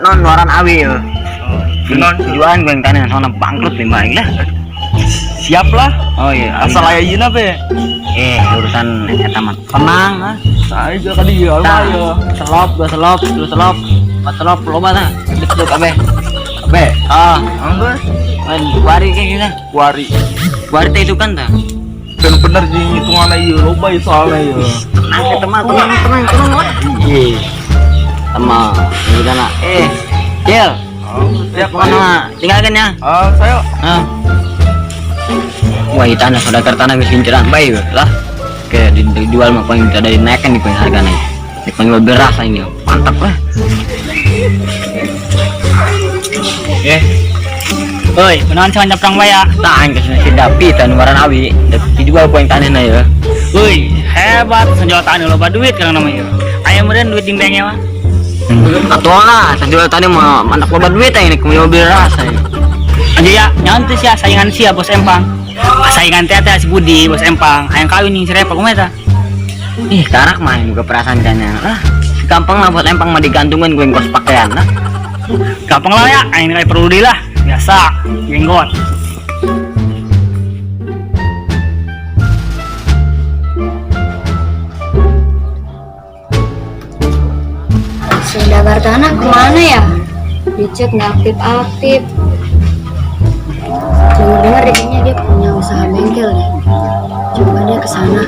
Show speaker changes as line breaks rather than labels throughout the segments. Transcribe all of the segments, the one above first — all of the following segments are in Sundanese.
Non waran awi ya.
Non.
Tujuan gue yang tanah soalnya bangkrut nih baik lah.
Siap lah.
Oh iya,
Asal aya ieu be.
Urusan eta mah tenang ah.
Saya juga tadi ya,
Tah,
ya.
Selop, dua selop, dua selop, empat selop, loba tah. Betul kabeh. Kabeh. Ah,
Anggur.
main wari kayak gini.
Wari.
Wari teh itu kan tah.
Bener-bener jeung hitunganna ieu loba ieu soalnya ieu.
Tenang eta mah, tenang, tenang, tenang. Iya. Sama, gimana? Cil.
Siap,
Pokoknya tinggalkan ya.
Ah, saya
Ah. Wah, itu tanah saudagar tanah geus inceran bae lah. Kayak dijual mah paling tidak dinaikkan nih paling harganya. Ini paling beras ini, mantap lah.
Oi, kunaon sih perang baya?
Tah aing geus si Dapi tah nu ngaran awi, dijual poin tanahna ya.
Woi, hebat senjual tanah loba duit kalau namanya. Aya meureun duit ding mah.
Atuh lah, senjual tanah mah anak loba duit aing nih mobil beras aing.
Anjir ya, nyaon teh sia saingan sia bos empang. Saingan teh teh si Budi bos empang. Hayang kawin jeung si Repa kumaha eta?
Ih, karak mah aing buka perasaan kanya. Lah, gampang lah buat empang mah digantungin gue ngkos pakaian lah.
Gampang lah ya, aing nilai perlu deui lah. Biasa, jenggot.
Saudagar tanah kemana ya? Di chat nggak aktif-aktif. Dengar-dengar deh kayaknya dia punya usaha bengkel deh. Coba dia ke sana.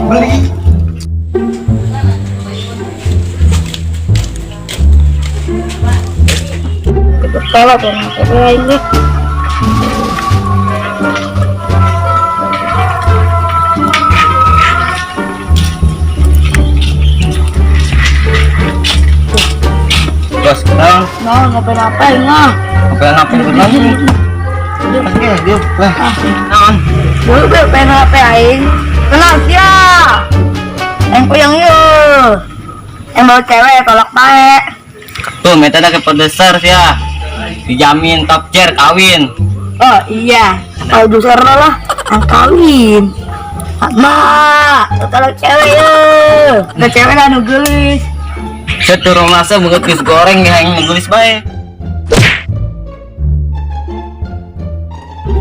Beli.
Kalau lain deh.
Bos, kenal.
Nah, ngapain-ngapain lah.
Ngapain lagi? Oke, dia lah.
Naon?
Gue pengen HP aing. Kenal sia. Yang puyeng yuk. Yang bawa cewek tolak bae.
Tuh, metode ke produser ya. Dijamin top chair kawin.
Oh iya, produser lah, yang kawin. Mak, tolak cewek yuk. Udah cewek lah nu geulis.
Seturung masa buat geus goreng ya yang geus bae.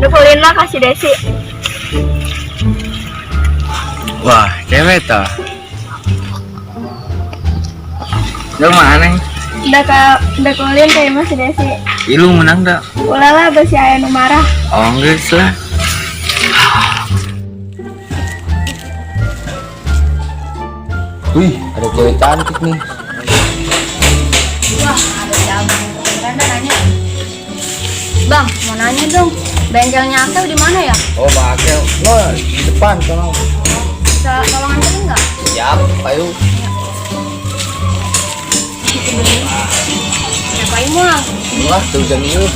Dukulin lah kasih Desi.
Wah, cewek ta. Lu mana?
Udah kulin kayak Mas Desi.
Ilu menang dah.
Ulah lah besi aya nu marah.
Oh, geus lah. Wih, ada cewek cantik nih.
Wah, ada si abang. Beneran dah nanya. Bang, mau nanya dong. Bengkelnya Akel di mana ya?
Oh, Bang Akel. No, di depan tolong.
Bisa tolong anterin nggak?
Siap, ayo.
Ngapain mah?
Wah, tuh jam ini.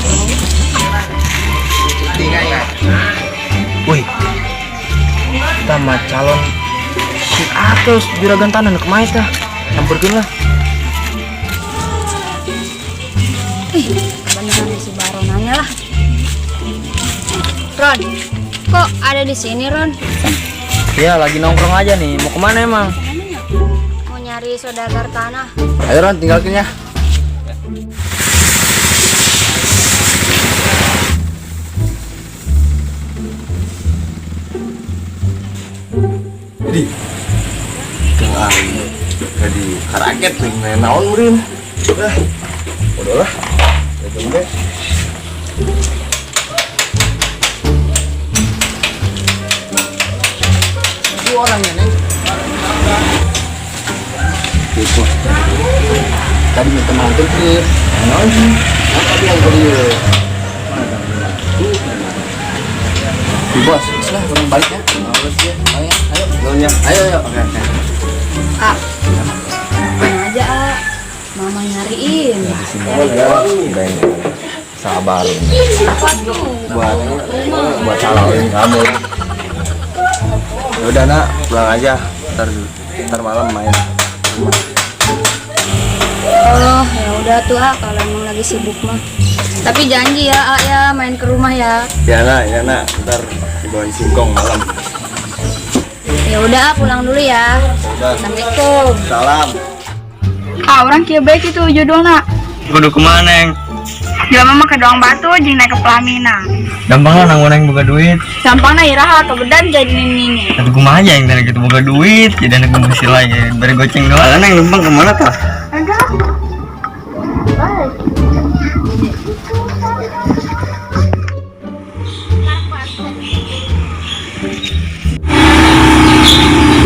Wih, kita mah calon si Akel juragan tanah kemana tah? Campurkeun lah.
Ih, beneran si Baron nanya lah. Ron, kok ada di sini Ron?
Ya, lagi nongkrong aja nih. Mau kemana emang?
Mau nyari saudagar tanah.
Ayo Ron, tinggalkin ya. Jadi, kang jadi karaket nih, naon murin. Lah, udahlah. Itu deh. Itu orangnya nih. Gitu. Tadi minta mantul ke. Naon sih? Tadi yang beli. Bos, lah orang balik ya. Ayo, ayo, ayo, ayo, oke, oke.
Ah, mana aja, ah. Mama nyariin.
Sabar. Buat calon kamu. Ya udah nak, pulang aja. Ntar malam main.
Oh, ya udah tuh ah, kalau emang lagi sibuk mah. Tapi janji ya, ah, ya main ke rumah ya.
Ya nak, ya nak, ntar dibawain singkong malam.
Ya udah, pulang dulu ya.
Udah.
Assalamualaikum.
Salam.
Ah, urang kieu bae kitu judulna.
Kudu kemana, Neng?
Jelema mah ke doang batu jeung naik ke pelaminan.
Gampang lah nang neng boga duit.
Gampang na iraha kebedan jadi nini.
Aduh kumaha aja yang tadi gitu boga duit, jadi anak gue lagi beri goceng doang. Lah neng numpang kemana tah?
Enggak.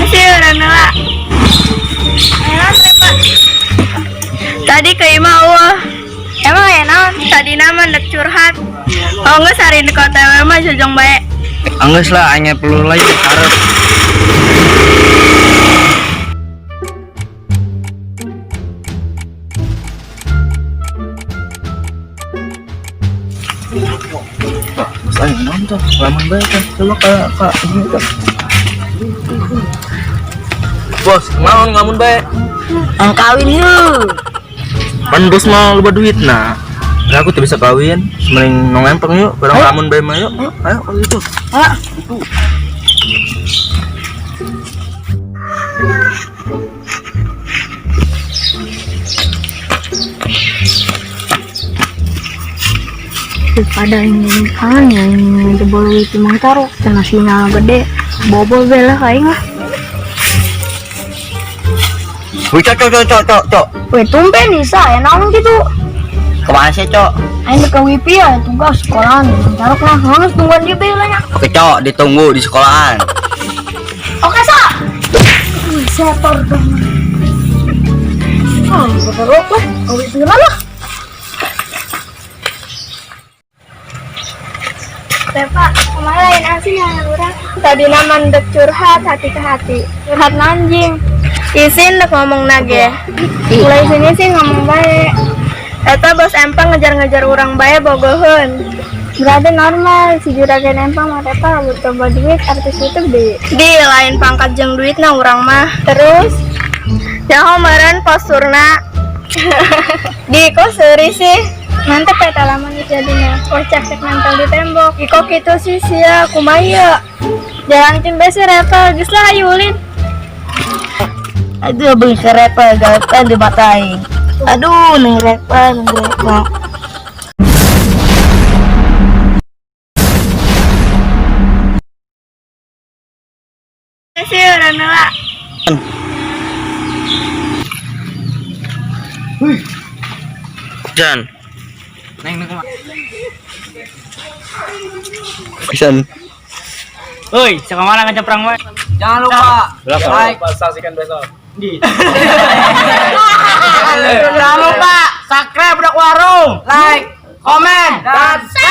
Sih urang lah. Tadi ke imah eueuh. Emang ya naon? Tadi nama ndek curhat. Oh geus hari di kota we mah jojong bae.
Anggeus lah aing perlu lagi harap.
Bos aing nonton, lamun bae kan. Coba ka ini tuh. Bos, naon ngamun bae?
Ang kawin yuk.
Pan bos mah loba duit nah. Lah aku tuh bisa kawin, mending nong empeng yuk, bareng lamun bae mah yuk. Ayo kalau gitu.
Ah.
Daripada ini kan yang jebol itu mang taruh cenah sinyal gede bobol bela aing lah.
Wih, cok cok cok cok cok.
Weh, tumben bisa ya naon gitu.
Kemana sih, cok?
Aing ke WIPI ya tugas sekolahan. Taruh lah, harus tungguan dia bae lah nya.
Oke, cok, ditunggu di sekolahan.
Oke, sa. Wih, setor dong. Oh, berok lah. Ke WIPI lah.
Repa, kemarin lain asing yang urang. Tadi nama ndek curhat hati ke hati. Curhat nanjing. Isin ndek ngomong nage. Mulai sini sih ngomong bae. Eta bos empang ngejar-ngejar urang bae bogoheun. Berarti normal si juragan empang mah Repa butuh duit artis YouTube di. Di lain pangkat jeung duit na urang mah. Terus nyaho meureun posturna. Di kok seuri sih. Mantep ya lamun jadinya. Kocak cek nempel di tembok. Iko kitu sih sia kumaha. Jalan tim besi Repa geus lah ayo ulin.
Aduh, beli kereta gatal di mata aing. Aduh, neng Repa, neng Repa.
Sih urang lah.
Jan. Neng neng kemana? Pisan.
Oi, sekamana ngajak perang wae.
Jangan lupa like,
Saksikan besok.
jangan lupa subscribe Budak Warung, like, komen, dan share.